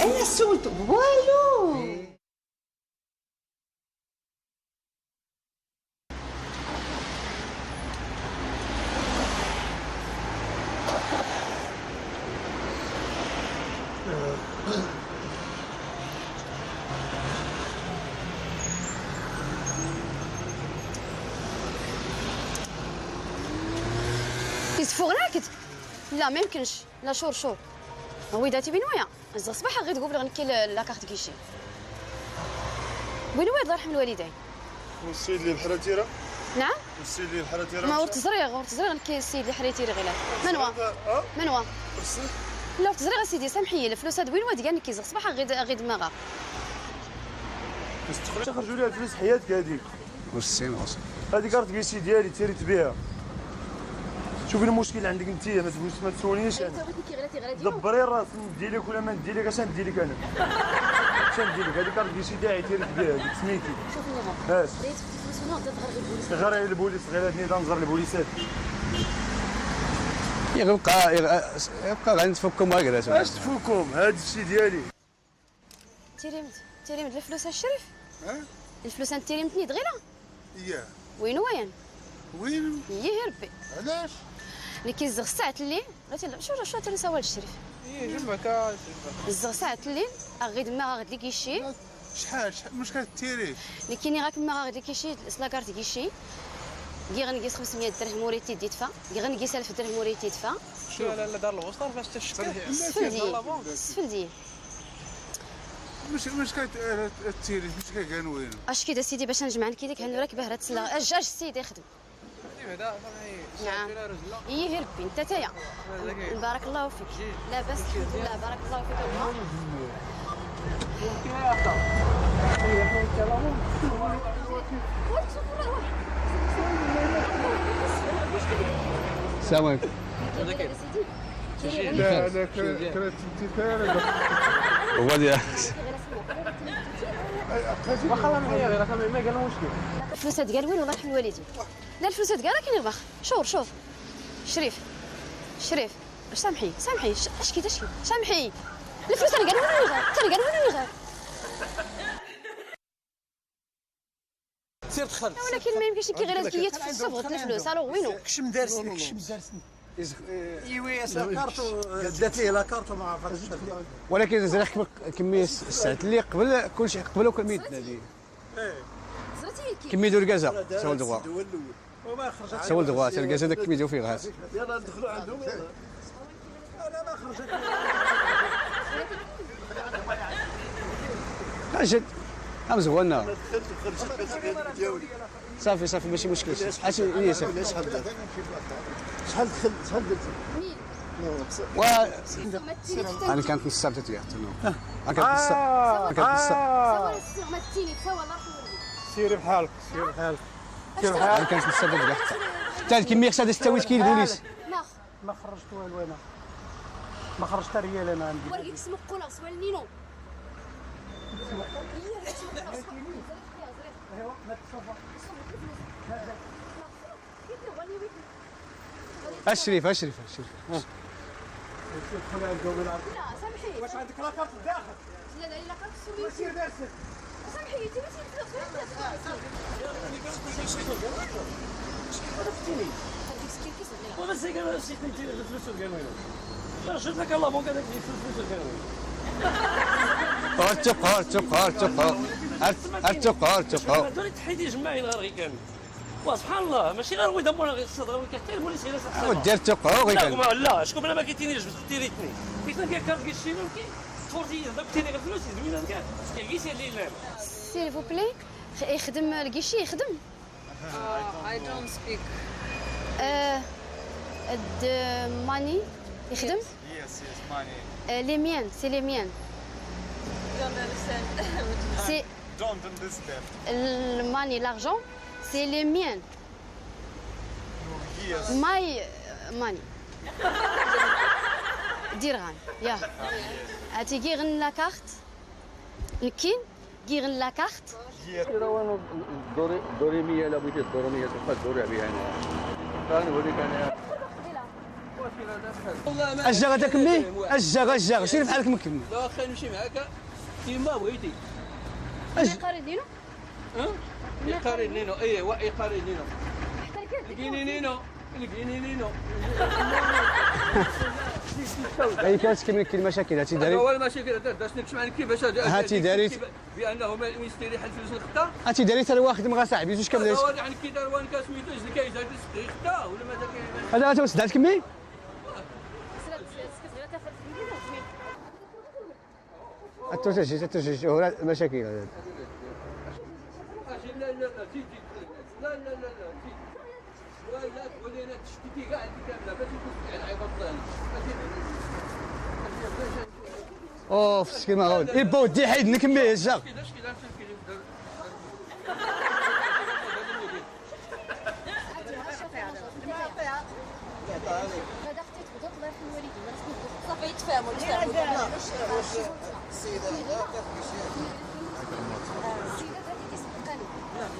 انا سولت والو. كيتفوغ لا ما يمكنش. لا شور شور هو داتي بين ويا الزغ صباح غير تقول غنكي la carte guichet. وين وين الله يرحم الوالدين. والسيد اللي بحال تيرا. نعم والسيد اللي بحال تيرا. ما ورتزريغ ورتزريغ نكي السيد اللي حري تيري غير منوا منوا. لا ورتزريغ اسيدي سامحي الفلوس هاد وين واد كاع نكي زغ صباح غير دماغها. تخرجوا لي الفلوس حياتك هذيك. والسين وصل هذه carte guichet ديالي تيريت بها. شوفي المشكل عندك انت ما تقولش ما تسولنيش انا. دبري الراس ندي لك ولا ما ندي لك. اش ندي لك انا؟ اش ندي لك؟ هذيك carte guichet تاعي تيريت بها هذيك سميتي. شوف النظام ريت الفلوس هنا تغرق البوليس. غير البوليس غير هاد النظام زر البوليسات. يبقى يبقى غادي نتفكم هكذا. اش تفكم؟ هذا الشيء ديالي. تيريمت تيريمت الفلوس الشريف. ها؟ الفلوس انت تيريمتني دغيره. اياه. وين وين؟ وين؟ ايه ربي. علاش؟ اللي كيزغ ساعة الليل شو شو تنساوال الشريف. ايه جمعك الزغ ساعة الليل غير ما غاد لي guichet. شحال مش كتيري؟ اللي كاينين غاك ما غاد لي guichet la carte guichet. كي غنقيس 500 درهم وريتي ديتفا، كي غنقيس 1000 درهم وريتي دفا. شو لا لا دار الوسطى فاش تشكل. السفلدي السفلدي. مش كتيري مش كان وين؟ اش كيدا سيدي باش نجمع لك ديك هنوراك باه تسلا اج اج السيد يخدم. نعم ايه ربي انت تايا بارك الله فيك. لاباس الحمد لله بارك الله فيك. السلام عليكم. لا لا كانت انت هو ديال واخا معايا غير ما قال مشكل. الفلوس هاد قال وين والله يرحم الوالدين. لا الفلوس هاد قال كاين غباخ. شوف شوف شريف شريف سامحي سامحي اش كي اش سامحي الفلوس انا قال وين غير انا قال وين غير سير دخل. ولكن ما يمكنش كي غير كي يتفصل الفلوس الو وينو كشم دارسني كشم دارسني. ايوا la carte دات ليه la carte ما عرفتش. ولكن زريخ كمية الساعة اللي قبل كلشي قبل كمية هذه كمية ديال الكازا سول دغوا سول دغوا حتى الكازا داك كمية فيه غاز. يلاه ندخلوا عندهم. يلاه انا ما خرجت. خرجت مزوانه صافي صافي ماشي مشكل. شحال هي صافي شحال شحال دخل شحال درت؟ و انا كانت نص ساعة تتيح. انا كانت نص ساعة كانت نص ساعة. سيري بحالك سيري بحالك سيري بحالك. انا كانت نص ساعة تتيح حتى الكمية خصها تستوي كي البوليس. ما خرجت والو انا ما خرجت ريال انا عندي. ورقك سمقونا سوال نينو. اشريف اشريف اشريف. لا سامحي. واش عندك la carte الداخل؟ لا لا la carte سميتي. سير دارسك. سامحي انت ماشي الفلوس. ولا سي قال سي كنت الفلوس قالوا لي رجعت لك la banque هذاك الفلوس قالوا لي. ارتقوا ارتقوا ارتقوا ارتقوا ارتقوا. دوري تحيدي جماعي غير كامل. وسبحان الله ماشي غير ويدا مولا غير الصدر حتى البوليس غير دير تقوا غير كامل. لا شكون انا ما كيتينيش تيريتني كيف كان carte guichet كي تفورتي داك تيري غير فلوس زوينة كاع ال guichet اللي لا s'il vous plaît يخدم ال guichet يخدم. I don't speak. The money يخدم؟ Yes, yes, money. Les miens, c'est les miens. Don't understand. C'est Don't understand. Le money, l'argent, c'est les miens. Yes. My money. درهم يا هاتي كيغن la carte نكين كيغن la carte. دوري دوري 100 لا بغيتي دوري 100 تبقى دوري عليها انا. نوريك انا. واش والله ما اجا غدا كمي اجا اجا سير بحالك مكمل. لا واخا نمشي معاك كيما بغيتي. قاري نينو؟ ها؟ إيقاري نينو ايه وإيقاري نينو. لقيني نينو لقيني نينو. اي كانت كاين المشاكل هاتي داري. هو المشاكل باش نمشي معاك كيفاش هاتي داري بانه ما يستريح الفلوس الخطا. هاتي داري تا واخد مغا صاحبي جوج كامل. هو يعني كي دار وان كاسميتو جوج كاين خطا ولا ما هذا هذا سدات كمي. التوجيه التوجيه هو المشاكل لا لا لا زيد لا لا لا لا زيد ولا ولينا تشتكي كاع اللي كاملة باش يكون على عباد الله. اوف سكي ما غاود اي بو دي حيد نكمي الجا. صافي يتفاهموا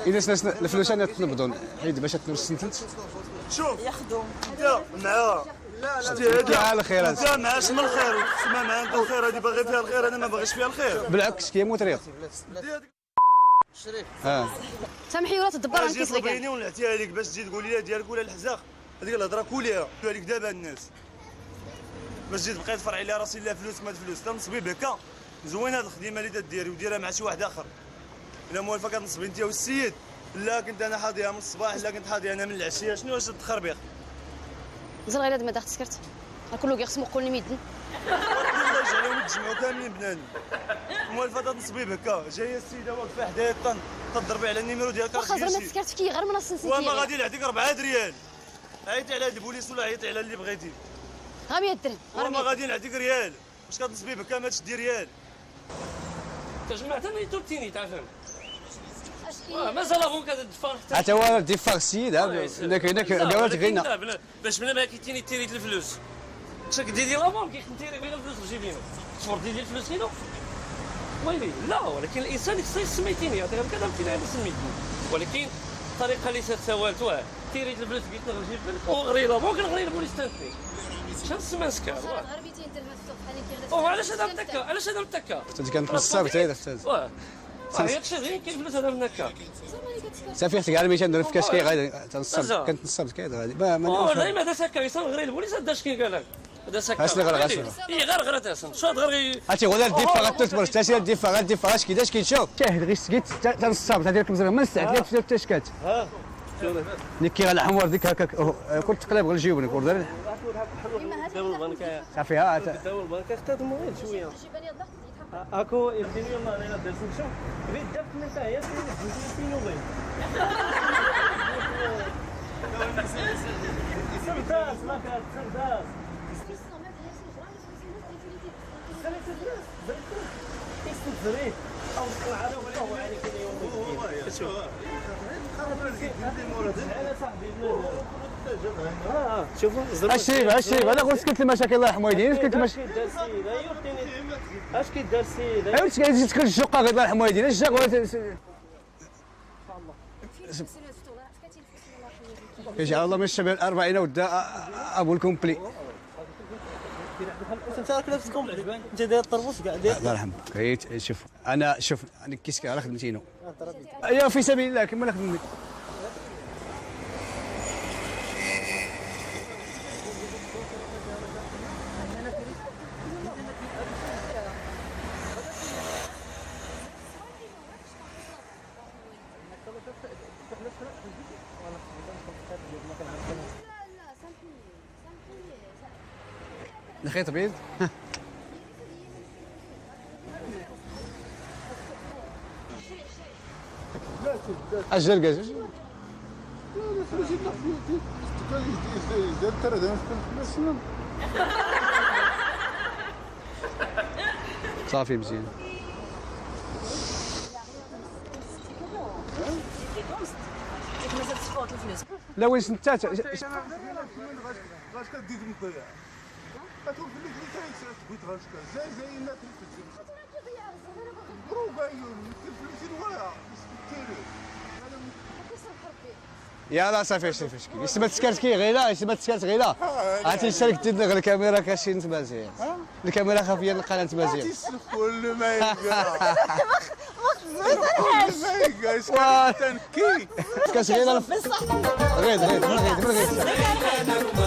اذا سنا الفلوس انا تنبضون حيد باش تنرسل ثلث. شوف ياخذوا انت معاها لا لا لا على الخير انت معاش من الخير وتسمى معاه انت الخير هذه باغي فيها الخير انا ما باغيش فيها الخير. بالعكس كي موت ريق. شريف سامحي ولا تدبر اجي كيس غير طلبيني ونعطيها لك باش تجي تقول لي ديالك ولا الحزاق هذيك الهضرة كوليها عليك دابا الناس باش تجي تبقاي تفرعي لي راسي لا فلوس ما فلوس تنصبي بهكا. زوينة هاد الخدمة اللي تديري وديرها مع شي واحد اخر. الا موالفه كتنصبي انت والسيد لا كنت انا حاضيها من الصباح لا كنت حاضيها انا من العشية شنو واش التخربيق؟ مازال غير هاد ما داخل سكرت كله كيخصم قول لي ميدن. الله يجعلهم يتجمعوا كاملين بنادم. موالفه تنصبي بهكا جاية السيدة واقفة حدايا تضربي على ال numéro ديال واخا زعما سكرت كي غير من السنسيتي وما غادي نعطيك 4 ريال. عيطي على هاد البوليس ولا عيطي على اللي بغيتي. غير 100 درهم وما غادي نعطيك ريال. واش كتنصبي بهكا ما تشدي ريال. تجمعت انا تورتيني تعرفهم. مازال افون كتدفع حتى هو ديفار السيد هناك هناك قالت غينا باش من ما كيتيني تيريت الفلوس شاك ديدي la banque كيخدم تيري غير الفلوس في جيبينو تفور ديدي الفلوس هنا ويلي لا. ولكن الانسان خصو يسميتيني يعطيها كذا تيني انا سميتني ولكن الطريقة اللي تسوالتوها تيريت الفلوس بغيت نغري الفلوس وغري la banque نغري البوليس تانتني شنو سما نسكر غير 200 درهم بحال كي وعلاش هذا متكا علاش هذا متكا كانت نصاب حتى استاذ هادشي غير كاين فلوس هذا من هكا صافي حتى كاع 200 درهم في كاش كي غادي تنصب كنت نصب كاين غادي ما دائما هذا سكا يصير غير البوليس هذا شكون قال لك هذا سكا اش غير غير اي غير غير تاسن شو غير هاتي ولا الدفاع غترتبر حتى الدفاع غادي اش كي اش كيتشوف شاهد غير سكيت تنصب تدير لك مزرغ من الساعة ثلاث تشكات نكي غير الحمر ديك هكاك كل تقلب غير جيوبنك ودار صافي ها البنك اختار غير شوية اكو يديني يلا انا درت نشوف غير دابت من هي سينو غير سرداس ما كان سرداس الشريف الشريف انا قلت سكت المشاكل الله يرحم والدينا سكت المشاكل. اش كيدار السيد ايوا تجي تخرج الشقة غير الله يرحم والدينا الشقة يجعل الله من الشباب الأربعين ودا ابو ال complet. انت راك لابس complet انت داير الطربوش كاع داير. الله يرحمك. شوف انا شوف انا كيسكي على خدمتينو يا في سبيل الله كمل خدمتك. الخيط بيض. اجل قاز صافي مزيان. لا وين انت غاش كدير مضيع كتقول في اللي تبغي تغشك زي زي ما تريد بروكا الفلوس ولا تيري. يلا صافي شريف اشكي يسمى تسكرت كي غيلا يسمى تسكرت غيلا عرفتي شارك تدغ الكاميرا كاشي نتمازيغ الكاميرا خافية نلقى نتمازيغ كل ما يلقى كل ما يلقى واه. تنكي كاش غيلا غيد غيد من غيد من غيد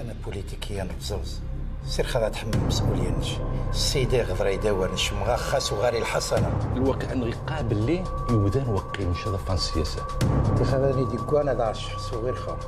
انا بوليتيكيا نبزوز سير خذا تحمل المسؤولية نش السيدة غدرا يداور نش مغخص وغاري الحسنة الواقع انه يقابل ليه يودان وقي مش هذا فان السياسة انتخابات دي كوانا دار شخص وغير خا.